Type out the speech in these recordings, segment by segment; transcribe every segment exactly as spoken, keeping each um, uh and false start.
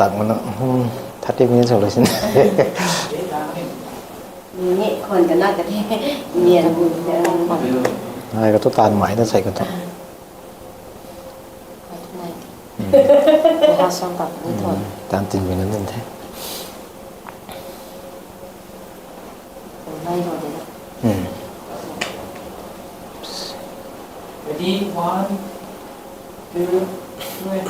Tang mana, hmm, thirty minutes hou lou sin. Ni khon ka na ka the, nian bu de. Ai ka tu tan mai na sai ka tu. Mai. Hmm. Wa sang tak ni thon. Hmm, tan tin minute nan the. Mai ho de. Hmm. Ready, one, two, three.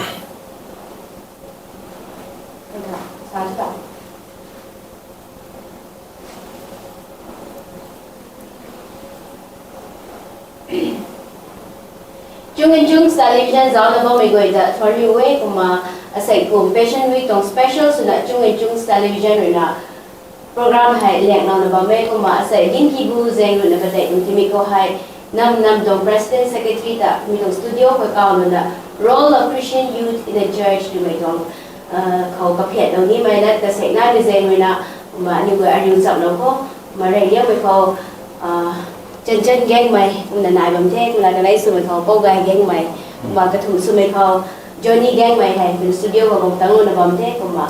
Chung and Chungs Television zauc na bammei guay ta thuanc riu e. Kumna asei kum Passion Week tuang special swna Chung and Chungs Television ruina program hei lianglouna bam e. Kumna asei Ginkibu Zeng ruina padeih tuang timik khou hei nam nam tuang president secretary ta mi tuang studio khou kau luna Role of Christian Youth in the Church twmei tuang khou kaphian lou nimei lat kasek naimei zaeng ruina, kumna aniu guay ariu chamlou khou, kumna rey liangmei khou, Chanchan Gangmei kumna nai bam the, kumna kanei swmei khou Pougay Gangmei, kumna kathumh swmei khou Johnny Gangmei hei kumna studio khou guang tanglouna bam the. Kumna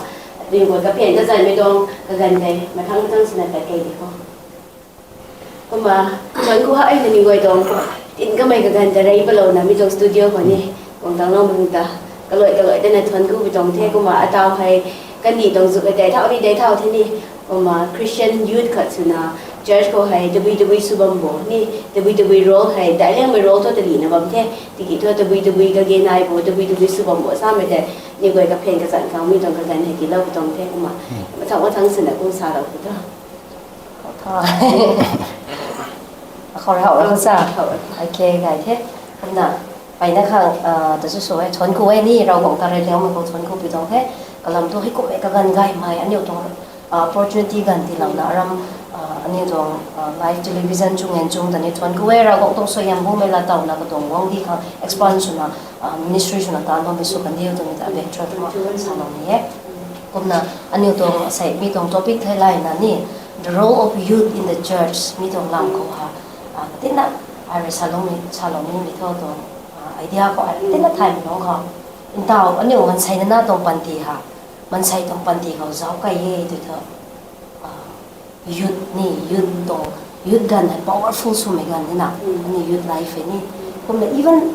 aniu guay kaphian kazanmei tuang kaganv tei mathang mathang swna tat key di khou. Kumna thuanc ku hak e nangniw guay tuang tin kamei kaganv ta rey palouna mi tuang studio khou ni guang tangloumei ta kaluai kaluai tana thuanc ku pi tuang the. Kumna ataw hei kandih tuang zuk hei dei thau ni dei thau the ni, kumna Christian youth khat swna church khou hei tabui tabui sw bam bo ni, tabui tabui role hei dai liangmei role thu talina bam the. Tiki thu tabui tabui kage nai bo, tabui tabui sw bam bo samei tei aniw guay kaphian kazanc khou mi tuang kaganv hei tiilou pi tuang the. Kumna mathang mathang swna kum salou pi tuang. Khou tha. Khou rau rau sa. Okay, gay the. Kumna, mpeyna khang, ta sw sw e, thuanc ku e ni, Ravguangc ta rey liangmei khou thuanc ku pi tuang the. Kalam thu hei kummei kaganv gaymei, aniu tuang opportunity ganv tiilouna aram, aniu tuang live television Chung and Chungs ta ni thuanc ku e. Ravguangc tuang suaihiam bumei laa tawna katuang guangcdic khang expand swna, ministry swna taanv bammei sw kandiu twmei ta abek thu salou ni e. Kumna aniu tuang asei mi tuang topic thei layna ni, the role of youth in the church mi tuang lam khou ha, katinna ai rui saloumei, saloumei mi thu tuang idea khou ai katinna thaymei nunc khou, ntaw aniu mansei nana tuang panty ha, mansei tuang panty khou zauc key e tw thu, youth ni, youth tuang, youth ganv hei powerful swmei ganv ni na, aniu youth life hei ni. Kumna even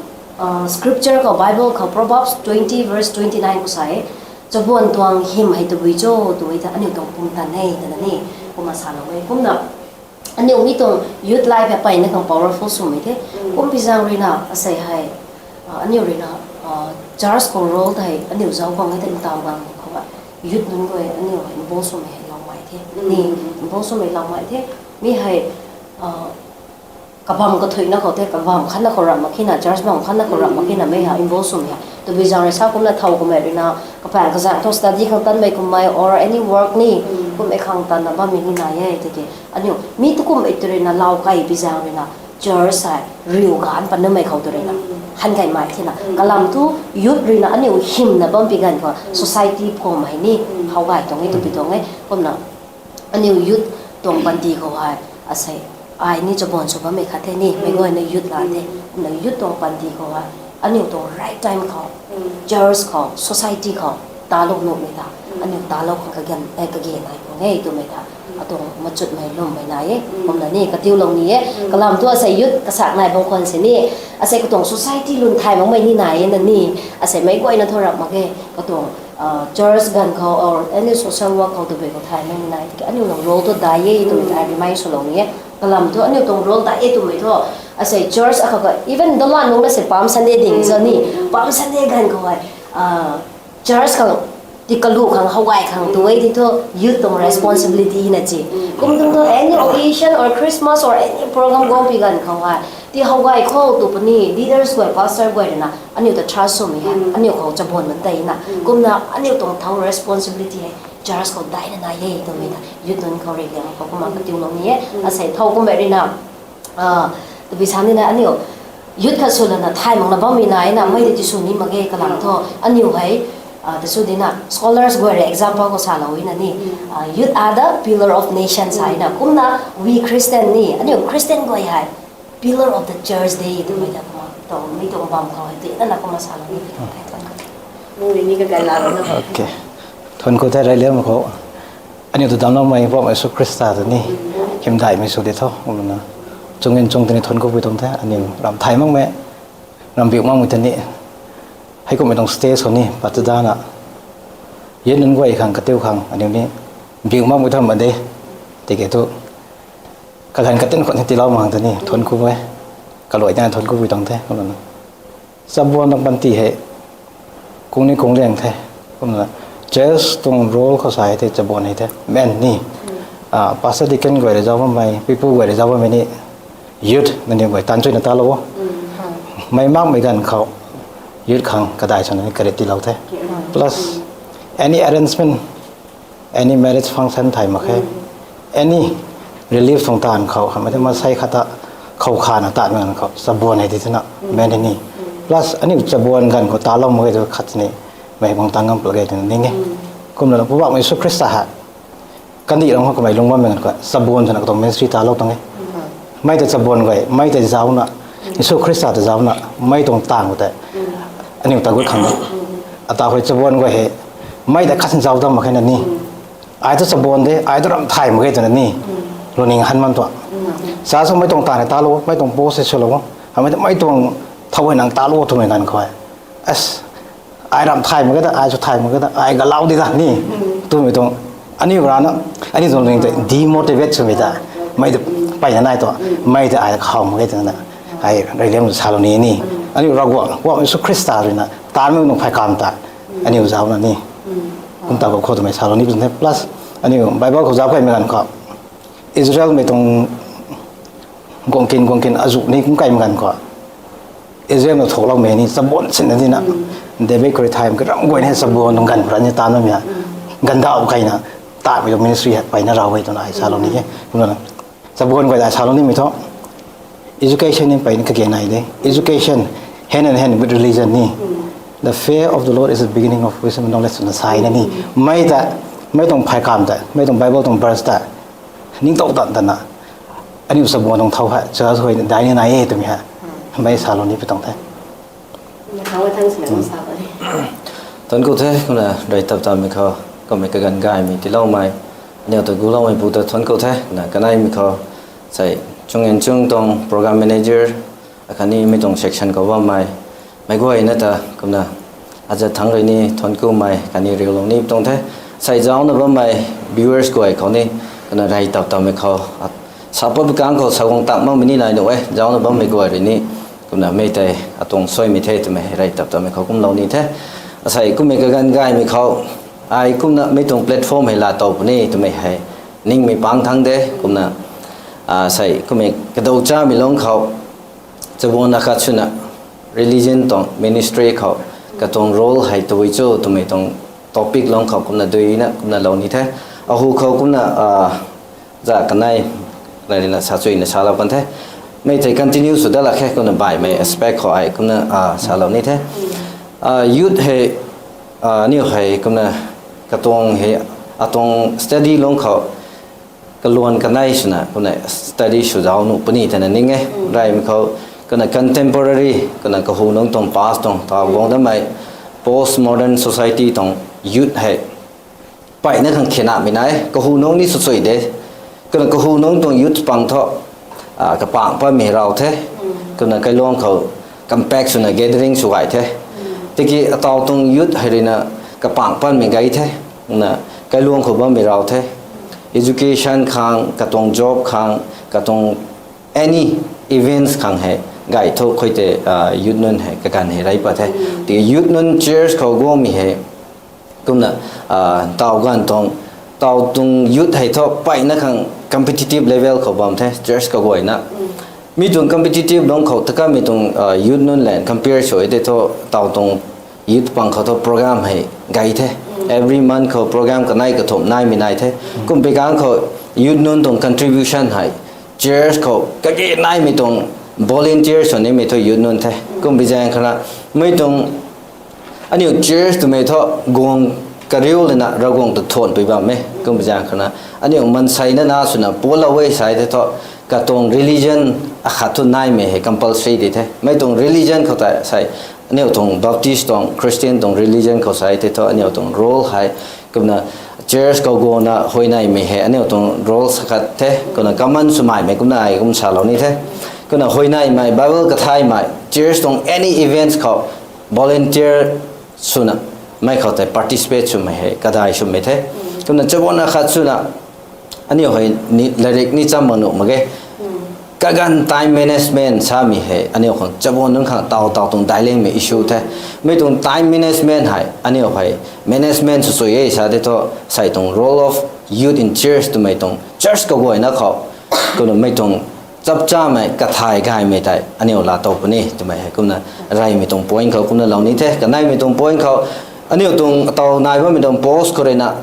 scripture khou, Bible khou Proverbs twenty verse twenty nine khou sa e, chabuan tuang hym hei tabui cho tw e ta aniu tuang pumtan e twna ni, kumna salou e. Kumna aniu mi tuang youth life hei mpeyna khang powerful swmei the. Kumpi zaeng ruina asei hei, aniu ruina church khou role tei aniu zauc khang e ta ntaw ganv khou youth nunc guay aniu hei involve swmei hei loumei the ni, involve swmei loumei the. Mi hei kabam kathuina khou the, kabam khatna khou ramh mak khe na, church bam khatna khou ramh mak khe na mei ha involve swmei ha. Tabui zaeng rui sa kumna thow kummei ruina kapaeng kazanc thu study khang tanmei kummei or any work ni, kummei khang tanna bammei ni nai e tiki. Aniu mi tu kummei tw ruina lau key pi zaeng ruina church hei riu ganv pat numei khou tw ruina han kaymei the na. Kalam thu youth ruina aniu hymna bam pi ganv khou society phwamei ni how gay tuang e tw pi tuang e. Kumna aniu youth tuang panty khou hei asei ai ni chabuan sw bammei khat the ni, meic guayna youth lan the. Kumna youth tuang panty khou hei aniu tuang right time khou church khou, society khou talou nuhmei ta, aniu talou khang kagan, kage nai khang e twmei ta atuang machutmei lwmmei nai e. Kumna ni katiulou ni e. Kalam thu asei youth kasak nai bam khwan se ni, asei katuang society lun thay makmei ni nai e na ni, asei meic guayna thu ramh mak ge, katuang church ganv khou or any social work khou tabui khou thay makmei nai tiki aniu tuang role thu dai e twmei ta ai remind swlou ni e. Kalam thu aniu tuang role dai e twmei thu asei church akhou kha, even dalan nunc na sei Palm Sunday ding cho ni, Palm Sunday ganv khou hei church khang ti kalu khang how gay khang tu e ti thu youth tuang responsibility na chi. Kum tuang thu any occasion or Christmas or any program guang pi ganv khou hei ti how gay khou tw puni leaders guay, pastor guay ruina aniu ta trust swmei hei aniu khou chabuan man tei na. Kumna aniu tuang thow responsibility hei church khou daina nai e twmei ta youth nunc khou rui liang khou kumna katiulou ni e. Asei thow kummei ruina tabui sa nina aniu youth khat sw lana thay makna bammei nai na, mei tei ti sw ni mak ge. Kalam thu aniu hei ta sw dina scholars guay rui example khou salou na ni, youth are the pillar of nation sa na. Kumna we Christian ni, aniu Christian guay hei pillar of the church de twmei ta kumna tuang mi tuang bam khou hei ti nana kumna salou ni. Mung ni kakai la na. Okay. Thuanc ku the reyliangmei khou. Aniu tu damcloumei Poubauhmei Jisu Khrista ta ni hymdaihmei sw di tho. Kumna chung in chung tini thuanc ku pui tuang the. Aniu ram thay makmei, ram biu makmei ta ni, heikumhmei tuang stage khou ni pat ta dana, yun nunc guay khang katiu khang aniu ni biu makmei tho ma de. Tiki thu kaganv katin khou ni tiilou mak ta ni thuanc ku e. Kaluai tana thuanc ku pui tuang the. Kumna chabuan tuang panty hei kung ni kung liang the. Kumna church tuang role khou sa hei the chabuan hei the main ni. Pastor, deacon guay rui zauc bammei, pipu guay rui zauc bammei ni, youth nangniw guay taanv chuina talou o. Mei makmei ganv khou youth khang kadai swna ni karit tiilou the. Plus any arrangement, any marriage function thay mak khe, any relief tuang taanv khou hamei the maansei khat ta khou khana taanvmei ganv khou chabuan hei di thena main ni. Plus aniu chabuan ganv khou talou mak ge tu khat ni mei bang tang ngam pla ge twna ning e. Kumna Poubauhmei Jisu Khrista hei kandih ram khou kamei lung bammei ganv khou chabuan swna katuang ministry talou tuang e. Mei ta chabuan guay, mei ta zaucna, Jisu Khrista ta zaucna mei tuang taanv khou tei aniu ta gut khang de. Ata khou chabuan guay hei mei ta khat sin zauc dam mak khe na ni, ai tu chabuan de, ai tu ram thay mak ge twna ni lungning han man tuang. Sa sw mei tuang taanv hei talou, mei tuang post hei swlou, hamei ta mei tuang thau hei nang talou twmei ganv khou, ai ram thay mak ge ta, ai sw thay mak ge ta, ai galau di ta ni twmei tuang, aniu rana, aniu tuang lungning tei demotivate swmei ta, mei ta peyna nai tu, mei ta ai khou mak ge twna ai reyliang salou ni ni. Aniu Ravguangc, Poubauhmei Jisu Khrista ruina taanvmei nung phay kam ta aniu zaucna ni kum ta khou twmei salou ni pun the. Plus aniu Bible khou zauc kaimei ganv khou Israelmei tuang guang kin guang kin azuh ni kum kaimei ganv khou Israelmei thokloumei ni chabuan sinna dina, David khou rui thay mak khe ram guay ni chabuan tuang ganv khou rui ni taanv bammei a, ganvdauh keyna taanvmei tuang ministry hei peyna raw e twna ai salou ni e. Kumna chabuan guay ta salou nimei thu education ni peyna kage nai de. Education hand in hand with religion ni. The fear of the Lord is the beginning of wisdom and knowledge twna sa na ni. Mei ta, mei tuang phay kam ta, mei tuang Bible tuang verse ta ningtow tan tana aniu chabuan tuang thau hei church khou dai ni nai e twmei hei mei salou ni pui tuang the. Thuanc ku the, kumna rey tap tammei khou, kummei kaganv gaymei tiiloumei, aniu ta guloumei pu ta thuanc ku the. Na kaneimei khou, sei, chung in chung tuang program manager, akhatni mei tuang section khou bammei, meic guayna ta kumna azat thangc rui ni thuanc kumei khatni riulou ni tuang the. Sei zaucna bammei viewers guay khou ni, kumna rey tap tammei khou, sa pat bi kang khou sa guang tap makmei ni nai nuh e, zaucna bammei guay rui ni, kumna mei tei atuang suaimei the twmei rey tap tammei khou kumlou ni the. Asei kummei kaganv gaymei khou, ai kumna mei tuang platform hei laa tow puni twmei hei ningmei pang thangc de. Kumna, sei kummei kadau chamei lungc khou, chabuan akhat swna religion tuang ministry khou katuang role hei tabui cho twmei tuang topic lungc khou kumna duina kumna lou ni the. Ahu khou kumna, za kanei, kanei ruina sa chuina salou kan the. Mei tei continue sw dat lak khe kumna baihmei aspect khou ai kumna salou ni the. Youth hei, aniu hei kumna katuang hei, atuang study lungc khou kaluan kanei swna kumna study sw zauc nuh puni twna ning e. Reymei khou kumna contemporary, kumna kahu nungc tuang past tuang taw guang dammei post modern society tuang youth hei peyna khang khenamei nai, kahu nungc ni swchui de. Kumna kahu nungc tuang youth pang thu, kapang patmei raw the. Kumna kailuang khou compact swna gathering sw gay the. Tiki ataw tuang youth hei ruina kapang patmei gay the. Kumna kailuang khou bammei raw the. Education khang, katuang job khang, katuang any events khang hei gay thu khui tei, youth nunc hei kaganv hei rey pat the. Tiki youth nunc church khou guangmei hei kumna, taw ganv tuang, taw tuang youth hei thu peyna khang competitive level khou bam the church kaguayna. Mi tuang competitive lungc khou takamei tuang youth nunc lev compare sw e tei thu, taw tuang youth pang khou thu program hei gay the. Every month khou program kanei kathumh naimei nai the. Kumpei kang khou youth nunc tuang contribution hei church khou kage naimei tuang volunteer sw nimei thu youth nunc the. Kumpei zaeng khana mei tuang aniu church twmei thu guang kariu lana Ravguangc ta thuanhpui bam e. Kumpei zaeng khana aniu maansei na na swna pualou e sa e tei thu, katuang religion akhat thu naimei hei compulsory di the. Mei tuang religion khou tei sei, aniu tuang Baptist tuang Christian tuang religion khou sa e tei thu aniu tuang role hei Kumna church khou guangna huayneymei hei aniu tuang role sa khat the. Kumna common swmei mei kumna ai kum salou ni the. Kumna huayneymei, Bible kathaymei, church tuang any events khou volunteer swna mei khou tei participate swmei hei kadai swmei the. Kumna chabuan akhat swna aniu hei ni, latrik ni cham mak nuh mak ge. Kaganv time management samei hei aniu khang chabuan nunc khang taw taw tuang daic liangmei issue the. Mei tuang time management hei aniu hei management sw sui e sa tei thu, sei tuang role of youth in church twmei tuang church kaguayna khou, kumna mei tuang chapchamei kathay gaymei tei aniu laa tow puni twmei hei kumna reymei tuang point khou kumna lou ni the. Kaneimei tuang point khou aniu tuang taw nai bammei tuang post khou ruina,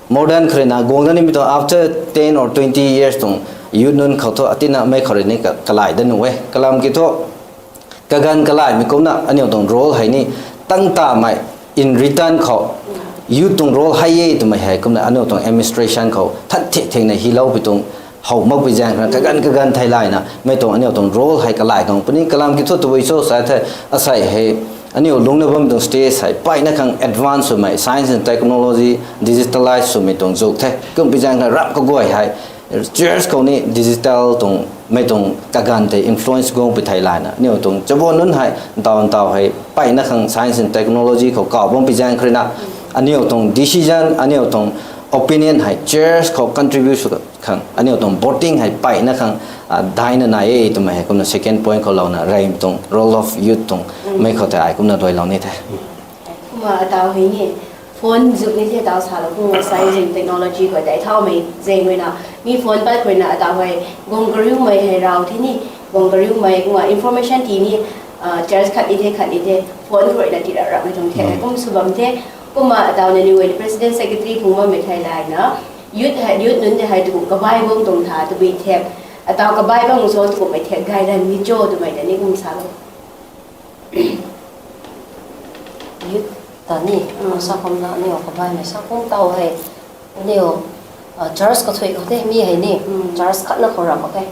modern khou ruina guangna nimei tuang after ten or twenty years tuang youth nunc khou thu atina mei khou rui ni ka, kalai dat nuh e. Kalam kiu thu, kaganv kalaimei kumna aniu tuang role hei ni tang tamei in return khou youth tuang role hei e twmei hei kumna aniu tuang administration khou that thik thikna hiloupui tuang how makpui zaeng khou kaganv kaganv theilayna mei tuang aniu tuang role hei kalai gang puni. Kalam kiu thu tabui cho sa the, asei hei aniu lungcna bammei tuang stage hei mpeyna khang advance swmei, science and technology, digitalize swmei tuang zuk the. Kumpui zaeng khou ramh kaguay hei church khou ni digital tuang mei tuang kaganv tei influence guangpui theilayna aniu tuang chabuan nunc hei ntaw ntaw hei mpeyna khang science and technology khou kaw bampui zaeng khou ruina aniu tuang decision, aniu tuang opinion hei church khou contribute sw khang aniu tuang voting hei mpeyna khang daina nai e twmei hei kumna second point khou louna reymei tuang role of youth tuang mei khou tei ai kumna duailou ni the. Kumna ataw hei ni phone zuk ni the, ataw salou kum science and technology khou daic thaumei zaeng ruina, mi phone pat khou ruina ataw hei guang kariumei hei raw the ni, guang kariumei kumna information ti ni church khat ni the, khat ni the phone khou ruina tii rap rapmei tuang the kum sw bam the. Kumna ataw na ni guay president secretary phung bammei theilayna youth hei, youth nunc tei hei tukum kabai guang tuang tha tabui thek, ataw kabai bam so tukummei thek gay ran ni cho twmei ta ni kum salou. Youth ta ni sa kumna aniu kabaimei sa kum taw hei aniu church kathui khou the mi hei ni church khatna khou ram mak khe.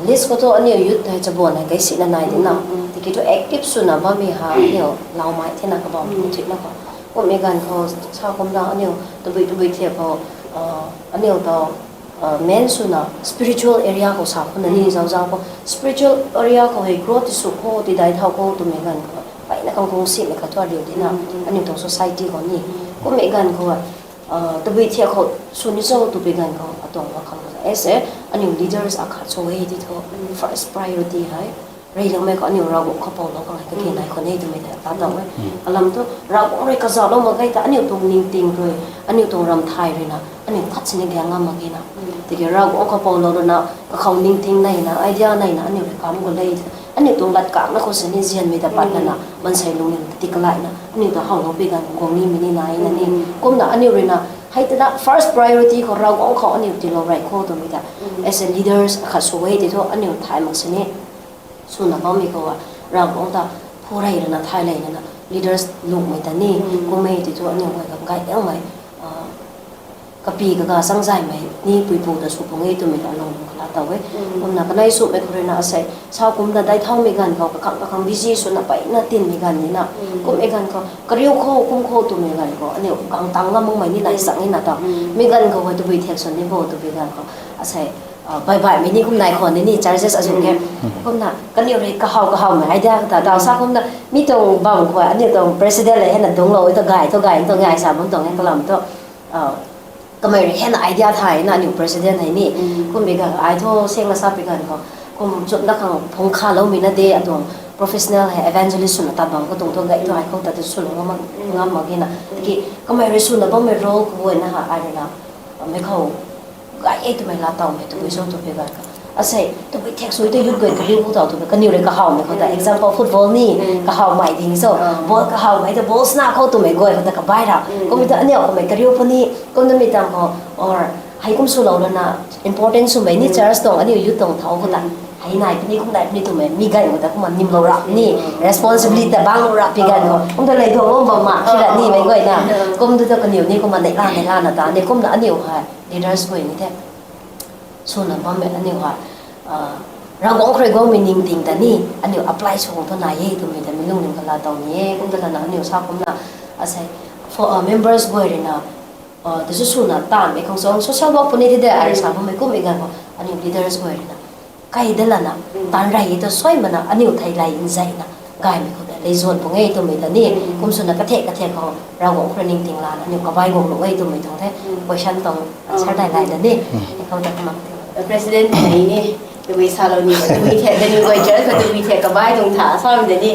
List khou thu aniu youth hei chabuan hei kaisina nai dina, tiki thu active swna bammei ha aniu laumei thena kabam thuina khou kummei ganv khou sa kumna aniu tabui tabui thiak khou aniu taw main swna spiritual area khou sa khou na ni zauc zauc khou spiritual area khou hei grow ti sw kho, ti daic thau kho twmei ganv khou mpeyna kang kung simei khat thu ariu dina aniu tuang society khou ni kummei ganv khou tabui thiak khou sw ni cho twpui ganv khou atuang wa khang e se aniu leaders akhat sw e ti thu first priority hei reyloumei khou aniu Ravguangc khou poulou khang hei kage nai khou ni twmei ta ta taw e. Alam thu Ravguangc rui kazauhlou mak ge ta aniu tuang ningting rui, aniu tuang ramthay ruina aniu khat sini gang ngam mak ge na. Tiki Ravguangc khou poulou runa kakhou ningting neina, idea neina aniu rui kam khou le, aniu tuang lat kangna khou sini zianmei ta pat lana mansei lungning ti kalaina aniu ta howlou pi ganv guang nimei ni nai na ni. Kumna aniu ruina hei tana first priority khou Ravguangc khou aniu tiilou rey kho twmei ta as a leaders akhat sw e ti thu aniu thay mak sini swna bammei khou a Ravguangc ta phu rey lana thay ley lana leaders lungmei ta ni kummei ti thu aniu guay kam gay liangmei kapi kaga changzaymei ni puipu ta sw pung e twmei ta lung kala taw e. Kumna kanei swmei khou ruina asei sa kumna daic thaumei ganv khou kakhang kakhang busy swna mpeyna tinmei ganv nina kummei ganv khou kariu khou kum khou twmei ganv khou aniu gang tang ngam makmei ni nai chang e na taw. Mi ganv khou hei tabui thiak sw ni bo twpui ganv khou asei bai baimei ni kum nai khou ni ni charges azuh ke. Kumna kaniw rui kahaw kahawmei idea kata taw sa kumna mi tuang bam khou aniu tuang president le hena dungclou e ta gay thu gay tuang gay sa bam tuang e kalam thu kamei rui hena idea thay na aniu president hei ni. Kummei ganv ai thu seng la sa pi ganv khou kum chumna khang phung khaloumei na de atuang professional hei evangelist swna tat bam khou tuang thu gay thu ai khou ta tu swlou ngam mak ge na. Tiki kamei rui swna bammei role kaguayna ha ai rui na mei khou gay e twmei laa tawmei tabui cho twpui ganv khou asei tabui thiak sw e ta youth guay kariu khou taw twmei kaniw rui kahawmei khou ta example football ni kahawmei ding cho ball kahawmei ta ball sna khou twmei guay khou ta kabai ra kummei ta aniu khou mei kariu puni kumna mi tang khou or hei kum swlou lana important swmei ni church tuang aniu youth tuang thau khou ta hei nai puni kum nai puni twmei mi ganv khou ta kumna nimlou ra ni responsibility ta banglou ra pi ganv khou kum ta lei duanglou bam ma khi ra nimei guayna kum tu ta kaniw ni kumna neihla neihla na ta ni kumna aniu hei leaders guay ni the swna bammei aniu hei Ravguangc khou rui guangmei ningting ta ni aniu apply sw khang thu nai e twmei ta mi lungning kala taw ni e. Kum ta lana aniu sa kumna asei members guay rui na Tisu swna taanv mei khang song social work puni ti de ai sa bammei kummei ganv khou aniu leaders guay rui na kai da lana taanv rey e tu suai mana aniu thei lay nzeyna gaymei khou ta lei zuan pung e twmei ta ni kum swna kathek kathek khou Ravguangc khou rui ningting lana aniu kabai guang nuh e twmei tuang the. Question tuang answer dai lay na ni. Khou ta kumna President ni ni tabui salou ni tabui the tabui guay church kha tabui the kabai tuang tha samei de ni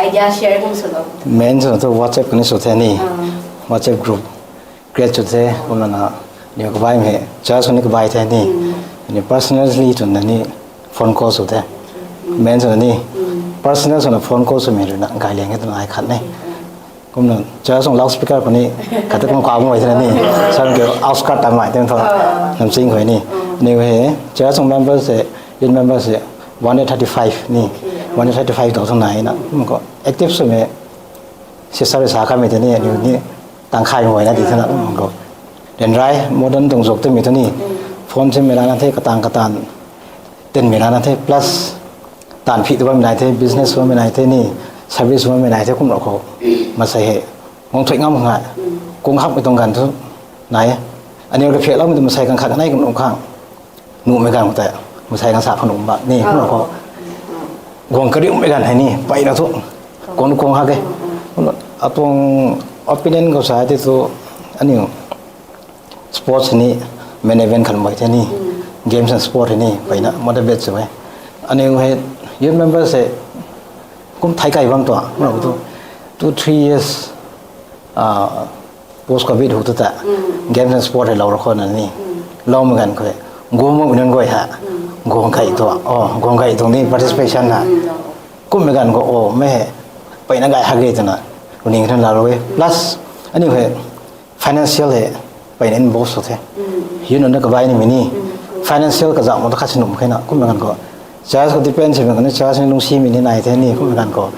idea share kum swlou. Main swna tu WhatsApp kani sw the ni. WhatsApp group create sw the kumna na niw kabai mei church kani kabai the ni. Ni personally twna ni phone call sw the. Main swna ni personal swna phone call swmei rui na gay liang e twna ai khat ni. Kumna church tuang loudspeaker khou ni khat ta kum kau bam guay the ni. Sa ke outskirt tamei tei thu namching khou ni. Ni hei church tuang members se, youth members se one hundred thirty five ni, one hundred thirty five thousand nai na kum khou active swmei sister sa kamei tei ni aniu ni tangkhay guayna di thana kum khou ryanra modern tuang zuk twmei tu ni phone simei lana the, kataanv kataanv tinmei lana the, plus taanv phi tu bammei nai the, business bammei nai the ni, service bammei nai the kumna khou masei hei guang thuy ngam nga kung hakmei tuang ganv thu nai e. Aniu rui pheloumei tu masei ganv khat nai kum khang nuhmei ganv khou tei masei ganv sa pha nuh bak ni kumna khou guang kariumei ganv hei ni peyna thu kung kung hak e. Atuang opinion khou sa ti tu aniu sports ni main event khat mei the ni, games and sport ni peyna motivate sw e. Aniu hei youth member se kum thei kai bam tua kumna tu two three years post covid hu tu ta games and sport hei lou ra khou na ni loumei ganv khou guang mak nunc guay ha guang kai tua, guang kai tuang ni participation ha kummei ganv khou o mei hei peyna gay hak e twna uning khang laalou e. Plus aniu hei financial hei peyna involve sw the. Youth nunc na kabai nimei ni financial kazauh mak ta khat si nuh mak khe na kummei ganv khou church khou depend simei khou ni church ni lungcsimei ni nai the ni kummei ganv khou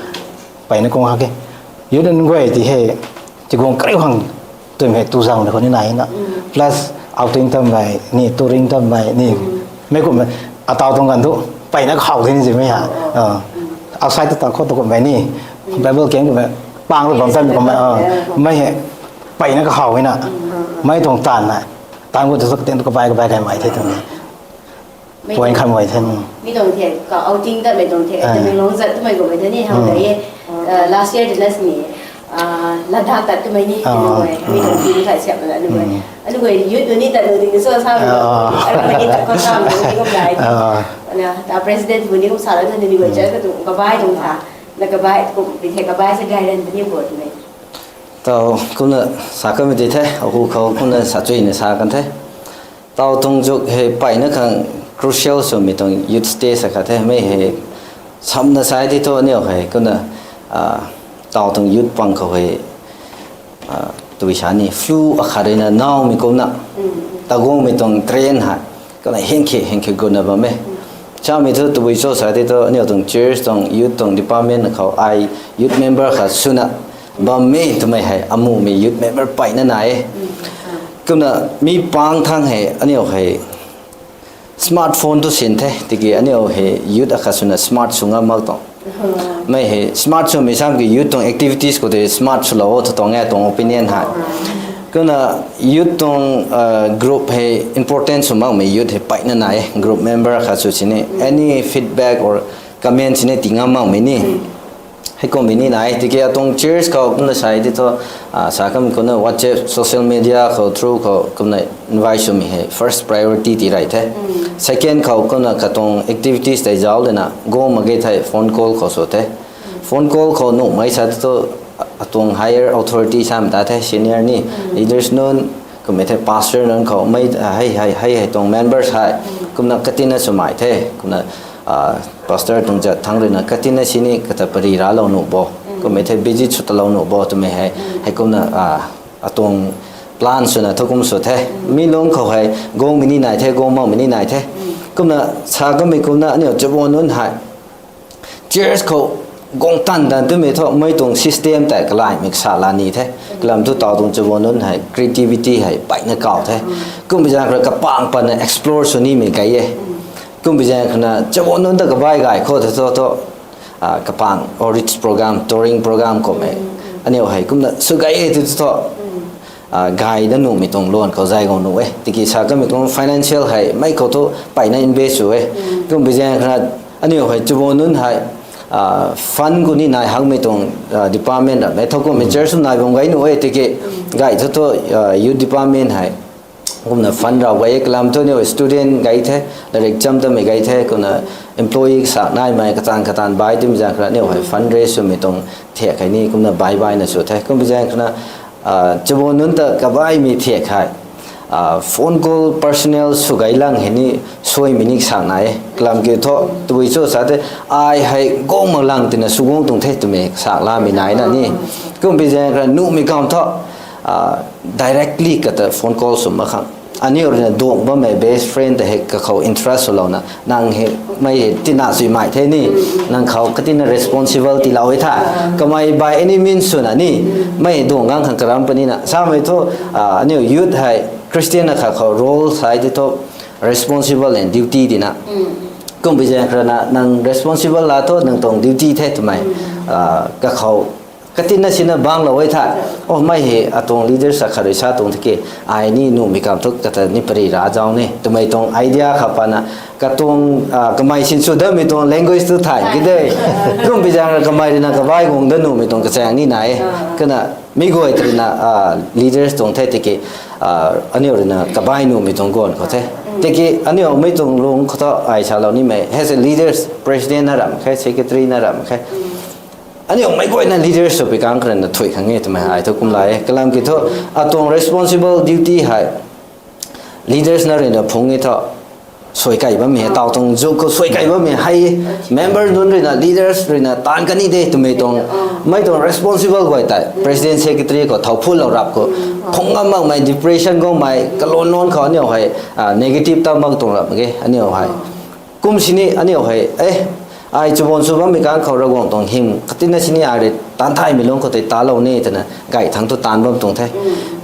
peyna kung hak e. Youth nunc guay ti hei tiguang kariu khang twmei hei tu zaeng na khou ni nai na, plus outing tamei ni, touring tamei ni, mei kummei ataw tuang ganv thu peyna kahaw the ni zimei ha outside ta ta khou tu kummei ni Bible keng kummei pang tu bam tan kummei mei hei peyna kahaw e na. Mei tuang taanv na taanv khou tu katiang tu kabai kabai kaymei the tuang ni point khat mei the. Mi tuang the ka outing tatmei tuang the Tamenglong zat twmei kummei the ni how de ye. Last year di last ni Ladakh tat twmei ni mi tuang team khat siap na anu guay anu guay youth nunc ni tat nu ding so sa mi anu guay ni tat khou sa mi ni kum dai na ta president bu ni kum sa la na ni guay church ka tu kabai tuang tha na kabai kum bi the kabai sa gay ran bu ni bo twmei. Tau kumna sa kamei ti the ahu khou kumna sa chuina sa kan the. Tau tuang zuk hei peyna khang crucial swmei tuang youth stage sa khat the mei hei samna sai ti thu aniu hei kumna tau tuang youth pang khou hei tui sa ni flu akhat rui na nawmei kumna taguangmei tuang trend hei kumna hinkhe hinkhe gutna bam e. Samei thu tabui cho sa ti thu aniu tuang church tuang youth tuang department khou ai youth member khat swna bammei twmei hei amumei youth member peyna nai e. Kumna mi pang thang hei aniu hei smartphone tu sin the tiki aniu hei youth akhat swna smart sw ngam mak tuang mei hei smart swmei sam ki youth tuang activities khou tei smart swlou o tw tuang e tuang opinion hei. Kumna youth tuang group hei important sw makmei youth hei peyna nai e. Group member khat sw sini any feedback or comment sini ti ngam makmei ni heikummei ni nai tiki atuang church khou kumna sai ti thu sa kamei kumna WhatsApp social media khou through khou kumna invite swmei hei first priority ti rey the. Second khou kumna katuang activities tei zauc lana guang mak ge thei phone call khou sw the. Phone call khou nuhmei sa ti thu atuang higher authority samei ta the senior ni leaders nunc kummei the pastor nunc khou mei hei hei hei hei tuang members hei kumna katina swmei the kumna pastor tuang zat thang rui na katina sini kata pari raclou nuh bo kummei the visit sw talou nuh bo twmei hei heikumna atuang plan swna thu kum sw the. Mi lungc khou hei guangmei ni nai the guang makmei ni nai the. Kumna sa kamei kumna aniu chabuan nunc hei church khou guang tan tan twmei thu mei tuang system tei kalaimei kasa la ni the. Kalam thu tau tuang chabuan nunc hei creativity hei peyna kau the. Kummei zaeng khou rui kapang patna explore sw nimei kai e. Kummei zaeng khou na chabuan nunc ta kabai gay khou the thu thu kapang outreach program touring program kummei aniu hei kumna sw gay e ti thu thu gay da nuhmei tuang luan khou zay guang nuh e. Tiki sa kamei tuang financial hei mei khou thu peyna invest sw e. Kum bi zaeng khana aniu hei Chubon nunc hei fund khou ni nai hakmei tuang department ra mei thowkumhmei church sw nai bam gay nuh e. Tiki gay thu thu youth department hei kumna fund rau gay e. Kalam thu aniu student gay the, larik cham tamei gay the, kumna employee kasak naimei kataanv kataanv bai timei zaeng khana aniu hei fund raise swmei tuang thiak hei ni kumna bai baina sw the. Kum bi zaeng khana Chubon nunc ta kabaimei thiak hei phone call personal sw gay lang hei ni suaimei ni kasak nai e. Kalam kiu thu tabui cho sa the, ai hei guang mak lang tina sw guang tuang the twmei kasak lamei naina ni. Kum bi zaeng khana nuhmei kam thu directly kata phone call sw mak khang aniu ruina duang bammei best friend ta hei kakhou interest swlouna nang hei mei hei tina sui mai the ni, nang khou katina responsible tiilou e tha. Kamei by any means swna ni mei duang gang khang karam puni na samei thu aniu youth hei Christian na kha khou role sai ti thu responsible and duty tina. Kum bi zaeng khana nang responsible la thu nang tuang duty the twmei kakhou katina sina banglou e tha. O mei hei atuang leaders akhat rui sa tuang tiki ai ni nuhmei kam thu kata ni pari ra zau ni twmei tuang idea kha pana katuang kamei sinsw damei tuang language tu thay ki de. Kum bi zaeng ra kamei ruina kabai guang da nuhmei tuang kachaeng ni nai e. Kana mi guay ta ruina leaders tuang the tiki aniu ruina kabai nuhmei tuang guan khou the. Tiki aniu mei tuang lung khou thu ai salou nimei he se leaders, president na ram khe, secretary na ram khe aniu mei guayna leaders sw pi kang kharana thui khang e twmei ai thu kum la e. Kalam kiu thu atuang responsible duty hei leaders na ruina phung e thu suai kai bammei hei taw tuang zuk khou suai kai bammei hei member nunc ruina leaders ruina taanv kani de twmei tuang mei tuang responsible guay tei president secretary khou thow phutlou rap khou phung ngam makmei depression guangmei kalon nunc khou aniu hei negative ta mak tuang rap mak ge aniu hei. Kum sini aniu hei e ai Chubon sw bammei kang khou Ravguangc tuang hym katina sini ai rui taanv thaymei lungc khou tei talou ni twna gay thangc thu taanv bam tuang the.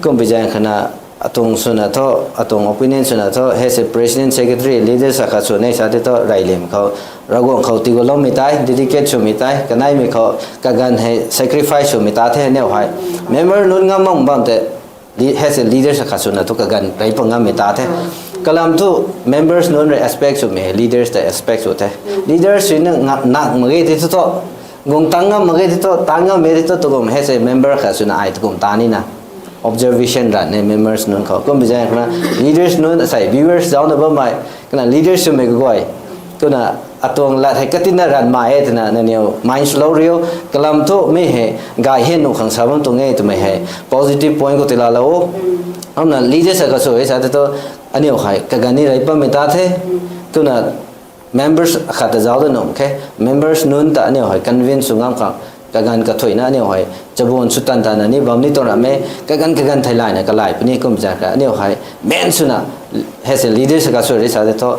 Kum bi zaeng khana atuang swna thu atuang opinion swna thu he se president, secretary, leaders akhat sw ni sa ti thu reyliam khou Ravguangc khou tiiguloumei tei dedicate swmei tei kaneimei khou kaganv hei sacrifice swmei ta the aniu hei. Member nunc ngam mak bam tei he se leaders akhat swna thu kaganv rey pa ngammei ta the. Kalam thu members nunc rui expect swmei hei leaders ta expect sw the. Leaders swna nak mak ge ti thu thu guang tang ngam mak ge ti thu taanv ngammei ti thu tukum he se member khat swna ai tukum ta nina observation ran e members nunc khou. Kum bi zaeng khana leaders nunc asei viewers zauna bammei kana leaders swmei kaguay kumna atuang lat hei katina ranmei e twna nangniw mind swlou riu. Kalam thu mi hei gay hei nuh khang sa bam tuang e twmei hei positive point khou tiilalou. Kumna leaders akhat sw e sa tei thu aniu hei kaganv ni rey pammei ta the. Kumna members akhat ta zauc da nuh khe, members nunc ta aniu hei convince sw ngam khang kaganv kathuicna aniu hei chabun sw tan tanna ni bam ni tuang ram e. Kaganv kaganv theilayna kalay puni kum zaeng kha aniu hei main swna he se leaders akhat sw rui sa tei thu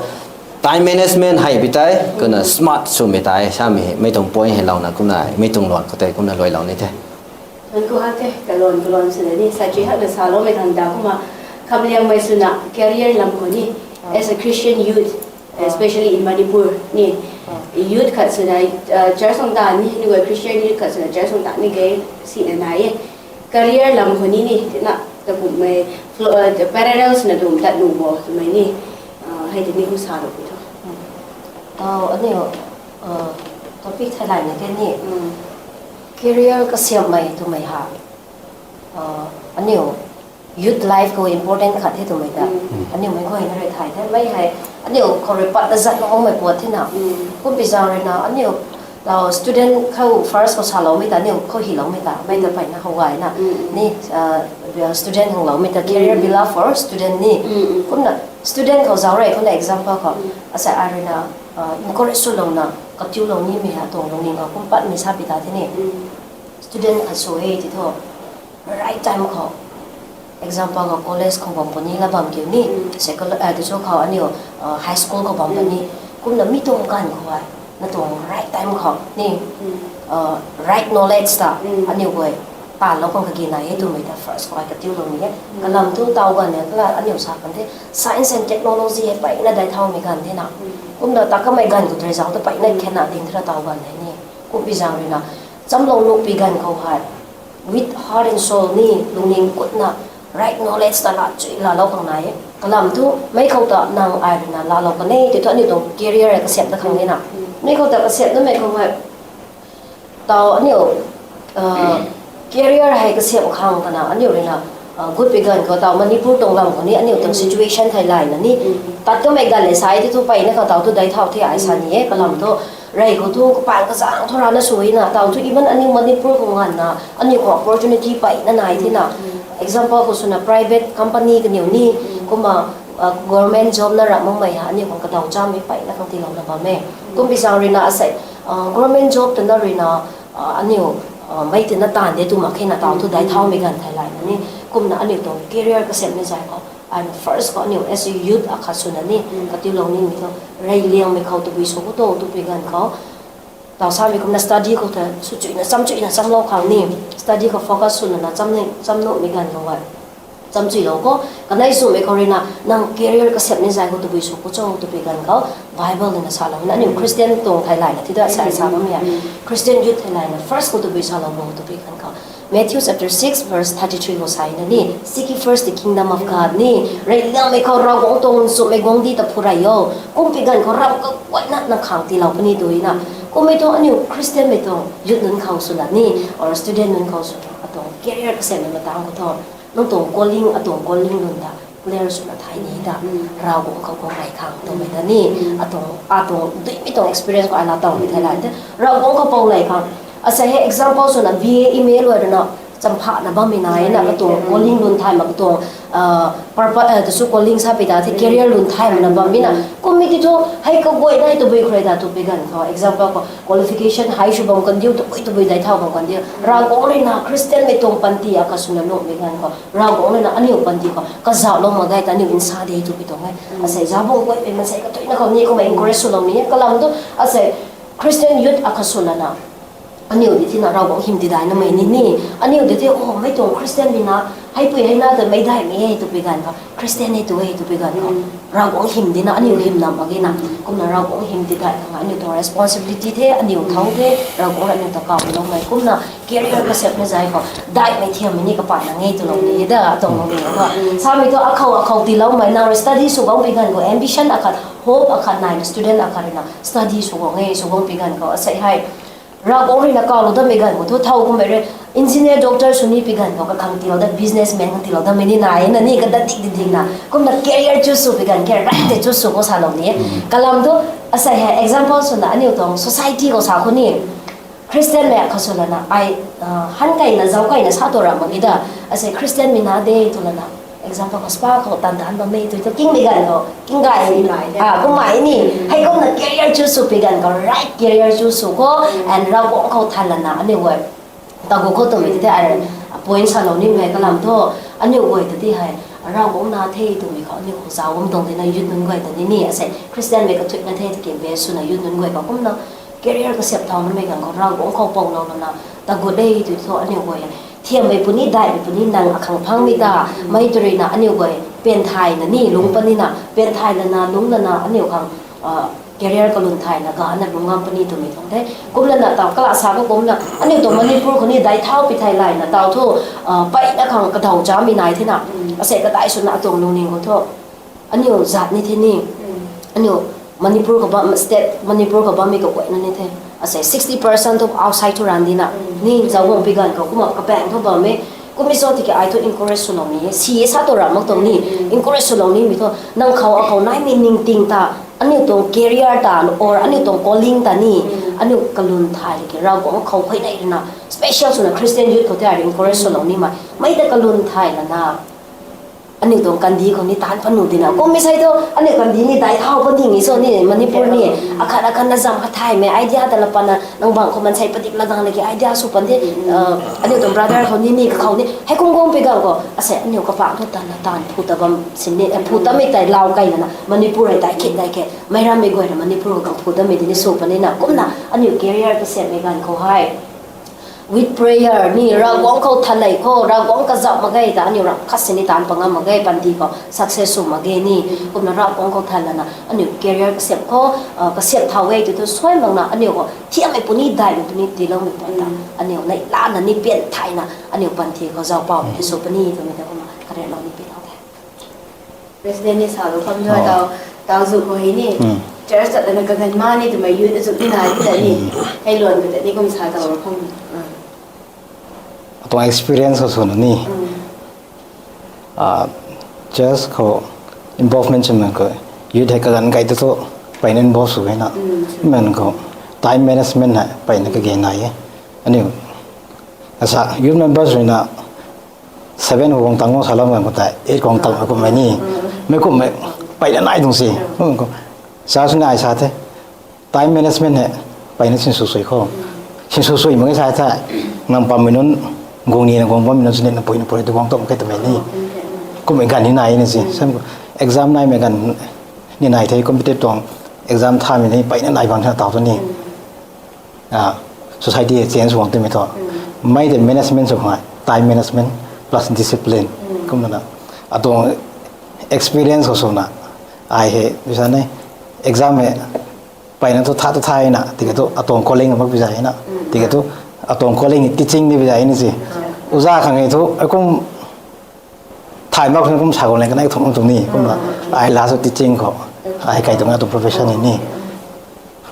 time management hei bi tei kumna smart swmei tei samei hei mei tuang point heilouna kumna mei tuang luan khou tei kumna luailou ni the. Nang ku hak the, kalon kalon swna ni sa chui hakna saloumei khang da kumna khamliangmei swna career lam khou ni as a Christian youth, especially in Manipur ni youth khat swna church tuang ta ni ni guay Christian youth khat swna church tuang ta ni gay sina nai e. Career lam khou ni ni tina takumhmei parallel swna dum tat nuh bo twmei ni hei tei ni kum salou pi tho. Tau aniu topic theilayna ke ni career kasiamhmei twmei ha aniu youth life khou important khat the twmei ta aniu mei khou hei na rui thay the mei hei aniu khou rui pat na zat na hongmei puat thena kum pi zaeng ruina aniu student khou first khou saloumei ta aniu khou hyloumei ta mei ta peyna how gayna ni student hangloumei ta career build up for student ni kumna student khou zauc rei kumna example khou asei ai ruina encourage swlouna katiulou nimei hei atuang lungning khou kum patmei sa pi ta the ni student khat sw e ti thu right time khou example khou college khou bam puni la bam kiu ni secular tu cho khou aniu high school khou bam puni kumna mi tuang ganv khou hei na tuang right time khou ni right knowledge ta aniu guay tanlou khang kagi nai e twmei ta first khou hei katiulou ni e. Kalam thu taw ganv e kala aniu sa kan the science and technology hei peyna dai thaumei ganv thena kumna ta kamei ganv khou tei zauc ta peyna khenna ding thera taw ganv hei ni kum pi zaeng ruina chamlou nuh pi ganv khou hei with heart and soul ni lungning kutna right knowledge ta la chui lalou khang nai e. Kalam thu mei khou ta nang ai rui na lalou kan e, tei thu aniu tuang career hei kasiamh ta khang e na. Mei khou ta kasiamh na mei khou hei tau aniu career hei kasiamh khang kana aniu rui na gut pi ganv khou tau Manipur tuang lam khou ni aniu tuang situation thei lai na ni tat kamei ganv le sai tei thu peyna khang tau thu dai thau the ai sa ni e. Kalam thu rey khou thu kapang kazang thu rana sw e na, tau thu even aniu Manipur khou nganv na aniu khou opportunity peyna nai the na. Example khou swna private company kaniw ni, kumna government job na ram makmei ha aniu khang kadaw chamei peyna khang tiilouna bam e. Kum pi zaeng rui na asei government job ta na rui na aniu mei tina taanv de tu mak khe na, tau thu dai thaumei ganv thei lai na ni. Kumna aniu tuang career kasiamh ni zay khou ai first khou aniu as a youth akhat swna ni katiulou nimei thu rey liangmei khou tabui sw khou tu tu pi ganv khou tau samei kumna study khou ta sw chuina cham chuina chamlou khang ni, study khou focus swna na cham ni cham nuhmei ganv khou e cham chuilou khou kanei swmei khou rui na nang career kasiamh ni zay khou tabui sw khou cho tu pi ganv khou Bible na salou na aniu Christian tuang thei lai na thi da sai sa bammei a Christian youth thei lai na first khou tabui salou bo tu pi ganv khou Matthew chapter six verse thirty three khou sai na ni, Seek ye first the kingdom of God ni, rey liangmei khou Ravguangc tuang nchumhmei guangcdic ta phu rey o, kum pi ganv khou ram kaguayna nang khang tiilou puni tu na. Kummei tuang aniu Christianmei tuang youth nunc khou swna ni, or student nunc khou swna atuang career kasiamhmei matang khou thu nang tuang calling, atuang calling lun ta clear swna thay ni ta, Ravguangc khou pou lay khang twmei ta ni, atuang atuang duimei tuang experience khou ai la tawmei thei lai the, Ravguangc khou pou lay khang. Asei hei example swna B A, M A luai rui na champhana bammei nai na, katuang calling lun thay mak katuang purpose ta sw calling sa pi ta the, career lun thay mak na bammei na. Kummei ti thu hei kaguayna hei tabui khou rey ta tu pi ganv khou example khou qualification hei sw bam kan diu, tabui tabui dai thau bam kan diu, Ravguangc rui na Christianmei tuang panty akhat swna nuhmei ganv khou Ravguangc rui na aniu panty khou kazauhlou mak ge ta aniu nsa de tu pi tuang e. Asei zauc bam guay pei maansei kathuicna khou ni kumna encourage swlou ni e. Kalam thu asei Christian youth akhat swlana aniu di thina Ravguangc hym tidaina mei ni ni, aniu di thi o mei tuang Christian di na, heipui hei na ta meic daihmei e tu pi ganv khou, Christian e tu e tu pi ganv khou Ravguangc hym di na aniu hym nam mak ge na. Kumna Ravguangc hym tidai khang aniu tuang responsibility the, aniu thau the, Ravguangc rui aniu ta kawloumei. Kumna career kasiamhna zay khou daihmei thiammei ni kapatna nge twlou ni e da tuang lou ni e. Samei thu akhou akhou tiiloumei nang rui study sw guang pi ganv khou ambition akhat, hope akhat naina student akhat rui na study sw guang e, sw guang pi ganv khou asei hei Ravguangc rui na kawlou dammei ganv khou thu thau kummei rui engineer, doctor sw ni pi ganv khou kakhang tiilou da businessman khang tiilou dammei ni nai na ni, kadat dik di ding na. Kumna career choose sw pi ganv career right tei choose sw khou salou ni e. Kalam thu asei hei example swna aniu tuang society khou sa khou ni Christianmei akhat swlana ai han kaina zauc kaina sa tu ram mak ge da. Asei Christianmei na de twlana example khou spa khou tan tan bammei tu thu kingmei ganv khou king gay kummei ni, heikumna career choose sw pi ganv khou right career choose sw khou and Ravguangc khou thanlana aniu guay tagu khou twmei ti the ai point salou nimei kalam thu aniu guay ta ti hei Ravguangc na the twmei khou aniu khou zauc bam tuang tina youth nunc guay ta ni ni asei Christianmei kathuicna the tiki base swna youth nunc guay khou kumna career kasiamh thau namei ganv khou Ravguangc khou poulou lana tagu de tu thu aniu guay thiammei puni daihmei puni nang akhang phangmei ta mei tu rui na aniu guay pian thayna ni lungc puni na, pian thay lana lungc lana aniu khang career kalun thayna gana lungc ngam puni twmei tuang the. Kumlana tau kala sa khou kumna aniu tuang Manipur khou ni dai thau pi thei layna tau thu peyna khang kadaw chamei nai thena, asei kadai swna atuang lungning khou thu aniu zat ni the ni, aniu Manipur khou bam state Manipur khou bammei kaguayna ni the. Asei sixty percent thu outside thu ran dina ni zauc guang pi ganv khou kumna kapaeng thu bam e. Kummei cho tiki ai thu encourage swlou ni e, si e sa tu ram mak tuang ni encourage swlou nimei thu nang khou akhou naimei ningting ta aniu tuang career ta or aniu tuang calling ta ni aniu kalun thay ki Ravguangc khou huayney rina special swna Christian youth khou tei ai encourage swlou nimei mei ta kalun thay lana aniu tuang kandih khou ni taanc pat nuh dina. Kummei sei thu aniu kandih ni dai thau pat ding e cho ni Manipur ni akhat akhat na zam khat thaymei idea ta la patna nang bang khou maansei padik la gang laki idea sw pan the. Aniu tuang brother khou ni ni kakhou ni heikum guang pi ganv khou asei aniu kapang thu tanna taanv phu ta bam sin ni phu tamei tei lau kei lana Manipur hei dai khe dai khe meic rammei guay ra Manipur khou gang phu tamei di ni sw pan nina kumna aniu career kasiamhmei ganv khou hei with prayer ni Ravguangc khou thanley khou Ravguangc kazauh mak ge ta aniu ram khat sini taanc pat ngam mak ge, panty khou success sw mak ge ni. Kumna Ravguangc khou thanlana aniu career kasiamh khou kasiamh thau e tu thu suai makna aniu khou thiammei puni daihmei puni tiiloumei pun ta aniu neih lana ni pian thayna aniu panty khou zauc paumei sw puni twmei ta kumna President ni sa lo kham tu tau, tau zu khou hei ni. Church tat lana kaganv ma ni twmei youth azu ni nai ni ta ni. Hei luan ka ta ni kum sa tau lo kham. Atuang experience khou swna ni. Church khou involvement swmei khou youth hei kaganv kai tu thu peyna involve sw e na. Mei khou time management hei peyna kage nai e. Aniu asa youth members rui na seven khou guang tang guang sa lam gan khou tei eight khou guang tang kummei ni. Mei kummei peyna nai tuang si. Sa sw ni ai sa the. Time management hei peyna sinsw sui khou. Sinsw sui mak ge sa the. Nang pammei nunc guang ni na guang bammei nunc sini na pui na pui tu guang tum khe twmei ni. Kummei ganv ni nai ni si. Sam exam naimei ganv ni nai the, competitive tuang exam thamei ni peyna nai bang sa tau tu ni. Society change guang twmei thu. Mei tei management sw khang, time management plus discipline. Kumna atuang experience khou swna ai hei bisa ni exam hei peyna thu tha thu tha na, tiki thu atuang calling mak bisa na, tiki thu atuang calling teaching ni bisa ni si. Uza khang e thu akum thay mak khang kum sa guang le kanei thum tum ni kumna ai last teaching khou ai kai tuang atuang profession ni.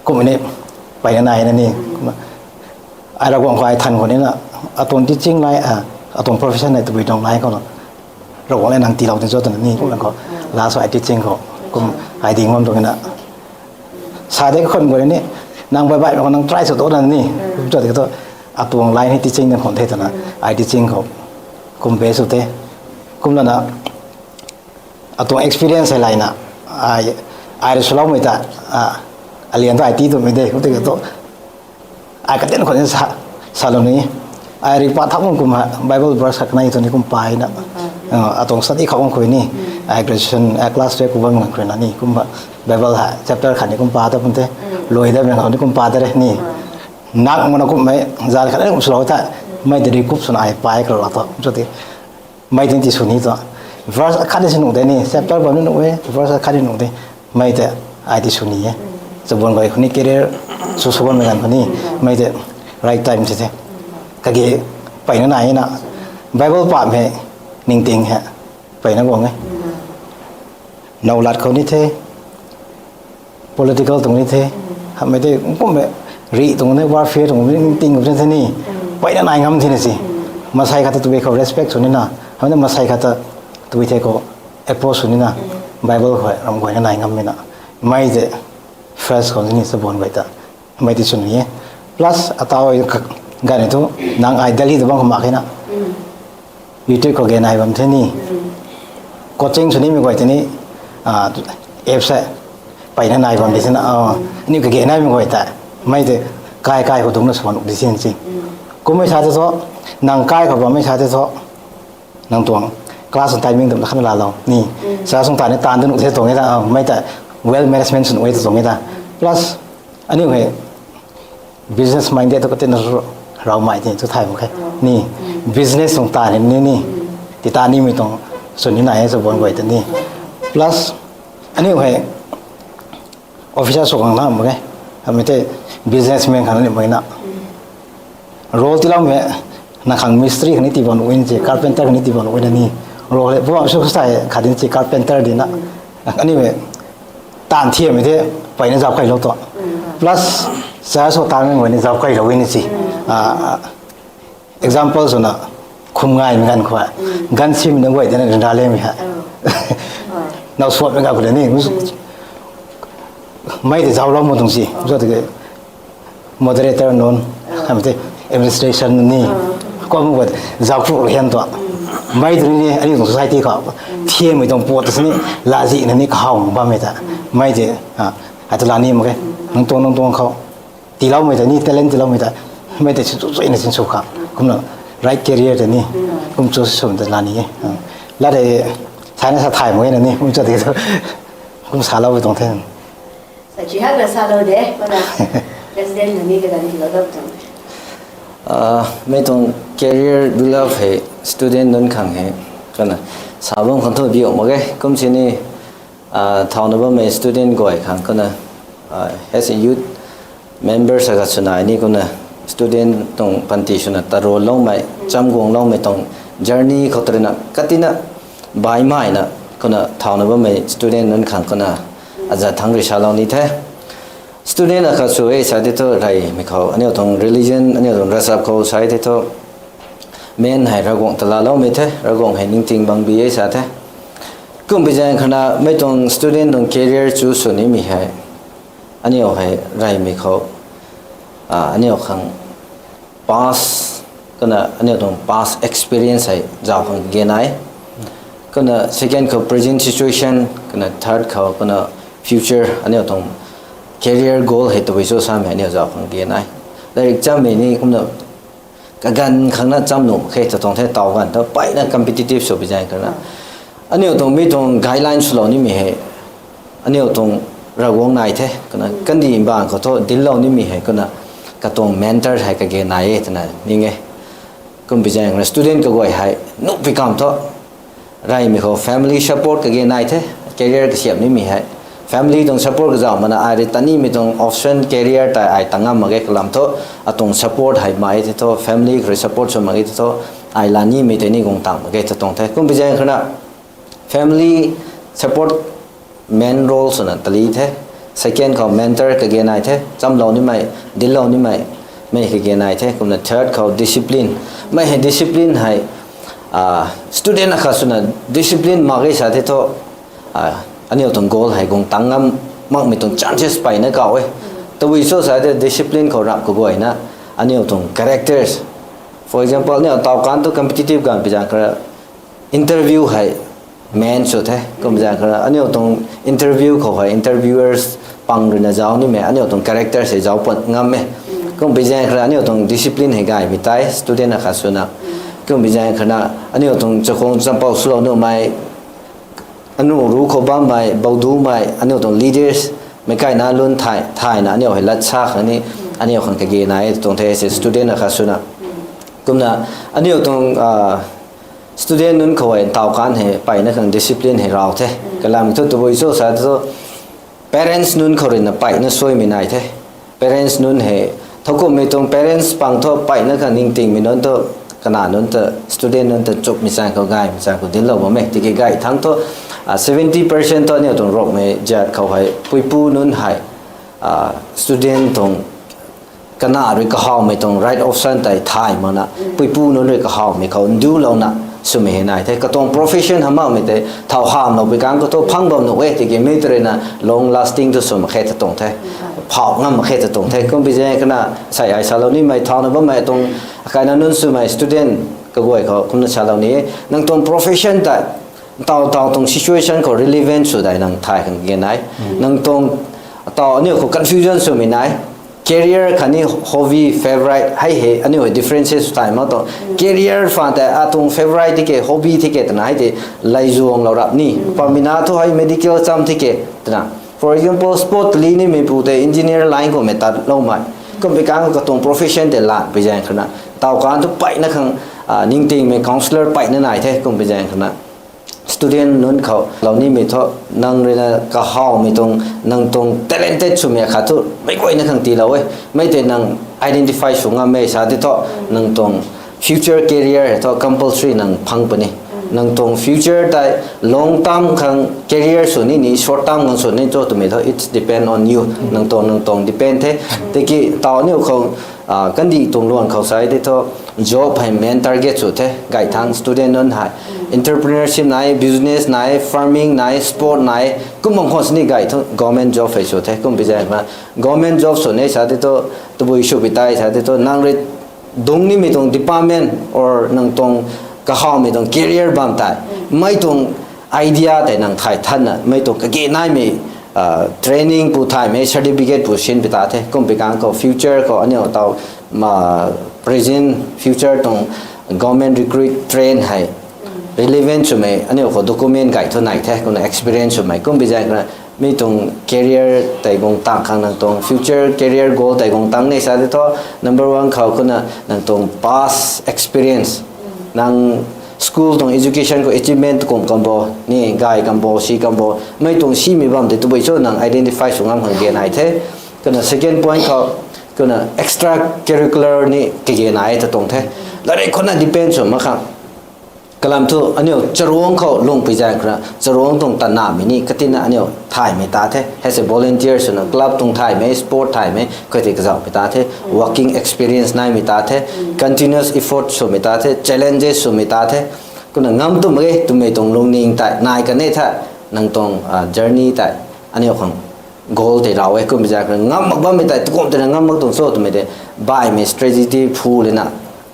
Kum ni peyna nai na ni kumna ai Ravguangc khou ai than khou ni na atuang teaching lai, atuang profession nai tabui tuang lai khou na Ravguangc le nang tiilou tin cho twna ni kumna khou last ai teaching khou kum ai ding bam tuang na sa de kakhun khou ni nang bai bai khou nang try sw tu na ni kum cho tiki thu atuang lai ni teaching na khou the twna ai teaching khou kum be sw the. Kumna na atuang experience hei layna ai, ai rui swloumei ta alian tu ai ti twmei de kum tiki thu ai katin khou ni sa, salou ni. Ai rui pa thak kum ha Bible verse khat kanei thu ni kum pa na. Atuang study khou khou ni ai graduation, ai class twelve khou bam khou na ni kumna Bible ha chapter khat ni kum pa ta pun the. Lui da mei khou ni kum pa ta re ni. Nak mana kummei zan khat ni kum swlou ta mei tei rui kup swna ai pai karo la thu cho ti mei tei ti sw ni thu verse akhat ni si nuh de ni, chapter bam ni nuh e, verse akhat ni nuh de. Mei tei ai ti sw ni e. Chabuan guay khou ni career sw sw bammei ganv khou ni mei tei right time ti the. Kage peyna nai na Bible pamei ningting hei peyna guang e. Now lat khou ni the, political tuang ni the, hamei tei kummei rih tuang ni, warfare tuang ni, ningting khou the ni peyna nai ngam the na si. Masei khat ta tabui khou respect sw ni na, hamei tei masei khat ta tabui the khou oppose sw ni na, Bible khou ram guayna nai ngammei na, mei tei first khou ni chabuan guay ta mei ti sw ni e. Plus atau ganv ni thu nang ai Delhi ta bam khou mak khe na YouTube khou ge nai bam the ni. Coaching sw nimei guay tei ni apps hei peyna nai bam di the na. Aniu kage naimei guay ta mei tei kai kai khou dungcna sw nuh di the si. Kummei sa tei thu nang kai khou bammei sa tei thu nang tuang class timing dam na khatna laalou ni. Sa sung ta ni taanv tu nuh the tuang e ta, mei ta well management sw nuh e ta tuang e ta. Plus aniu hei business minded tu katina raumei ti thu thay mak khe ni. Business tuang ta ni ni ni ti ta nimei tuang sw ni nai e chabuan guay ta ni. Plus aniu hei officer sw khang na mak khe, hamei tei businessman khang ni mak na. Role tiiloumei na khang mistri khang ni tii bam nuh e na si, carpenter khang ni tii bam nuh e na ni. Role hei bu bam sw khasai khat di si carpenter di na. Aniu hei taanv thiammei tei peyna zauc kailou tu. Plus church khou taanmei guay ni zauc kailou e na si. Example swna khum ngaymei ganv khou ganv simei nunc guay tei na ryanra lemei hei now suatmei ganv khou le ni mei tei zauclou mak tuang si. Zo tiki moderator nunc, hamei tei administration ni kum guay zauc pru hian tu. Mei tei ni aniu tuang society khou thiammei tuang pot ta sini lazihna ni kahaw bammei ta. Mei tei hei tu la ni mak khe, nang tuang nang tuang khou tiiloumei ta ni, talent tiiloumei ta mei tei sinsw suina sinsw kha kumna right career ta ni kum choose swmei ta la ni e. Lat e, saina sa thay mak e na ni kum cho tiki thu kum saloumei tuang the. Sa chi hak na salou de, kumna president na ni kaganv tiilou dam tuang. Mei tuang career build up hei student nunc khang hei kumna sa bam khang thu biu mak ge. Kum sini thauna bammei student guay khang kumna as a youth member sa khat swna ni kumna student tuang panty swna taruloumei, chamguangloumei tuang journey khou ta rui na katina baihmei na, kumna thauna bammei student nunc khang kumna azat thangc rui salou ni the. Student akhat sw e sa tei thu reymei khou aniu tuang religion, aniu tuang ravchap khou sa tei thu main hei Ravguangc ta laaloumei the, Ravguangc hei ningting bangbi e sa the. Kumbi zaeng khana mei tuang student tuang career choose sw nimei hei aniu hei reymei khou aniu khang past, kumna aniu tuang past experience hei zauc khang kage nai. Kumna second khou present situation, kumna third khou kumna future, aniu tuang career goal hei tabui cho samei aniu zauc khang kage nai. Lairik chammei ni kumna kaganv khang na cham nuh khe ta tuang the, taw ganv ta peyna competitive sw bi zaeng khana aniu tuang mi tuang guideline swlou nimei hei aniu tuang Ravguangc nai the, kumna kandih mbaanv khou thu dinclou nimei hei kumna katuang mentor hei kage nai e twna ning e. Kumbi zaeng khana student kaguay hei nuh pi kam thu reymei khou family support kage nai the, career kasiamh nimei hei family tuang support kazauh mana ai rui tanimei tuang option career tei ai ta ngam mak ge kalam thu atuang support hei mak e tei thu family khou rui support sw mak ge tei thu ai la nimei tei ni guang tang mak ge ta tuang the. Kumbi zaeng khana family support main role swna tali the. Second khou mentor kage nai the, chamlou nimei, dinclou nimei, mei kage nai the. Kumna third khou discipline, mei hei discipline hei student akhat swna discipline mak ge sa tei thu aniu tuang goal hei guang tang ngam makmei tuang chances peyna kau e. Tabui cho sa tei discipline khou ramh kaguayna aniu tuang characters, for example aniu taw kan thu competitive ganv pi zaeng khana interview hei main sw the. Kumbi zaeng khana aniu tuang interview khou hei interviewers pang ruina zauc nimei aniu tuang characters hei zauc pat ngam e. Kumbi zaeng khana aniu tuang discipline hei gaymei tei student akhat swna. Kumbi zaeng khana aniu tuang chakhwang champou swlou nuhmei, anu ru khou bammei, bowdumei, aniu tuang leaders meic kaina lun thay thayna aniu hei lat sa khang ni aniu khang kage nai e tuang the se student akhat swna. Kumna aniu tuang student nunc khou hei ntaw kan hei peyna khang discipline hei raw the. Kalam thu tabui cho sa thu parents nunc khou ruina peyna suaimei nai the. Parents nunc hei thowkumhmei tuang parents pang thu peyna khang ningtingmei nunc thu kana nunc ta student nunc ta chupmei chaeng khou gaymei chaeng khou dinclou bam e. Tiki gay thangc thu seventy percent thu aniu tuang Rongmei zaat khou hei puipu nunc hei student tuang kana rui kahawmei tuang right option tei thay makna puipu nunc rui kahawmei khou ndulouna swmei hei nai the. Katuang profession hamh makmei tei thaw hamhloupui kang khou thu phang bam nuh e, tiki mi ta ruina long lasting thu sw mak khe ta tuang the, phauh ngam mak khe ta tuang the. Kumbi zaeng khana sei ai salou nimei thauna bammei tuang kaina nunc swmei student kaguay khou kumna salou ni e. Nang tuang profession tei ntaw ntaw tuang situation khou relevant sw dai nang thay khang kage nai. Nang tuang taw aniu khou confusion swmei nai. Career khatni hobby, favourite hei hei aniu hei differentiate sw thay mak tuang. Career phaan tei atuang favourite tike, hobby tike twna hei tei laizuanglou rap ni. Pamina thu hei medical cham tike twna, for example sport li nimeipu tei engineer line khou mei tatloumei. Kumbi kang katuang profession tei lat pi zaeng khana ntaw kan thu peyna khang ningtingmei counsellor peyna nai the. Kumbi zaeng khana student nunc khou lou nimei thu nang ruina kahawmei tuang, nang tuang talented swmei akhat thu meic guayna khang tiilou e. Mei tei nang identify sw ngam e sa tei thu nang tuang future career hei thu compulsory nang phang puni. Nang tuang future tei long term khang career sw ni ni short term khang sw ni cho twmei thu it's depend on you, nang tuang nang tuang depend the. Tiki taw aniu khou kandih tuang luan khou sa tei thu job hei main target sw the. Gay thangc student nunc hei entrepreneurship nai, business nai, farming nai, sport nai, kum bang khwan sini gay thu government job hei sw the. Kumbi zaeng khana government job sw ni sa tei thu tabui sw pi tei sa tei thu nang rui dungc nimei tuang department or nang tuang kahawmei tuang career bam tei mei tuang idea tei nang thay thanna mei tuang kage naimei training pu thaymei certificate pu sin pi ta the. Kumbi kang khou future khou aniu taw present future tuang government recruit train hei relevant swmei aniu khou document gay thu nai the. Kumna experience swmei kumbi zaeng khana mi tuang career tei guang tang khang nang tuang future career goal tei guang tang ni sa tei thu number one khou kumna nang tuang past experience, nang school tuang education khou achievement kum kam bo ni, gay kam bo, si kam bo, mei tuang simei bam tei tabui cho nang identify sw ngam khang kage nai the. Kumna second point khou kumna extra curricular ni kage nai ta tuang the. Lairik khou na depend sw mak khang Kalam thu aniu charuang khou lungpui zaeng khou rui charuang tuang tanamei ni katina aniu thaymei ta the. Hei se volunteer swna club tuang thaymei, sport thaymei, khatni kazauhmei ta the. Working experience naimei ta the. Continuous effort swmei ta the. Challenges swmei ta the. Kumna ngam tum e twmei tuang lungning tei nai kan e the. Nang tuang journey tei aniu khang goal tei rau e. Kummei zaeng khou rui ngam mak bammei tei tukum tei na ngam mak tuang cho twmei tei baihmei strategy phu lena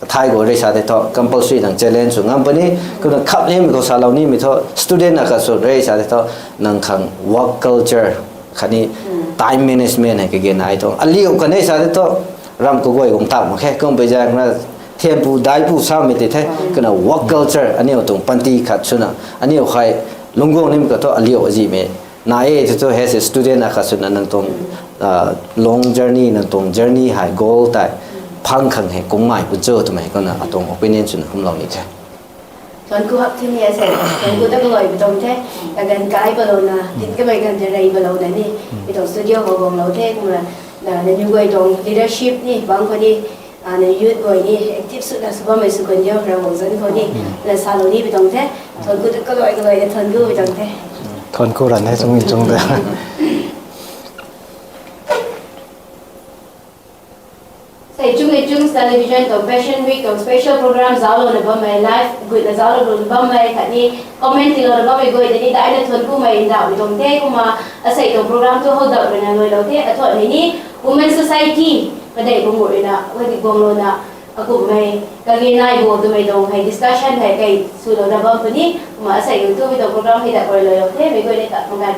thay gu rui sa tei thu compulsory nang challenge sw ngam puni. Kumna khap nimei khou salou nimei thu student akhat sw rui sa tei thu nang khang work culture khatni time management hei kage nai thu aliu kan e sa tei thu ram kaguay guang tak mak khe. Kumpui zaeng khou rui thiampu daipu samei tei the. Kumna work culture aniu tuang panty khat swna aniu hei lungc guang nimei khou thu aliu azihmei nai e thu thu hei se student akhat swna nang tuang long journey, nang tuang journey hei goal tei phang khang hei kungmei pu cho twmei kumna atuang opinion swna kumlou ni the. Thuanc ku hap thi ni ase, thuanc ku ta kalui pi tuang the, kaganv kai palouna, tit kamei ganv tei rey palouna ni, mi tuang studio khou guanglou the, kumna, na, nangniw guay tuang leadership ni, bangc khou ni, na youth guay ni, active swna sw bammei sw kan diu, Ravguangc zanc khou ni, na salou ni pi tuang the, thuanc ku ta kalui kalui na thuanc ku pi tuang the. Thuanc ku ran he chung chung de. Sei Chungmei Chungs Television tuang Passion Week tuang special program zauclouna bammei, live gutna zauclouna bammei khatni comment tiilouna bammei guay tei ni daina thuanc kumei ndauhmei tuang the. Kumna asei tuang program thu houdap ruina luailou the. Athuanmei ni Women Society padeih bungc ruina khatni guanglouna akummei kage nai bo twmei tuang hei discussion hei kai swlouna bam puni. Kumna asei tuang tumei tuang program hei dat rui luailou the. Mei guay ni tat mak gan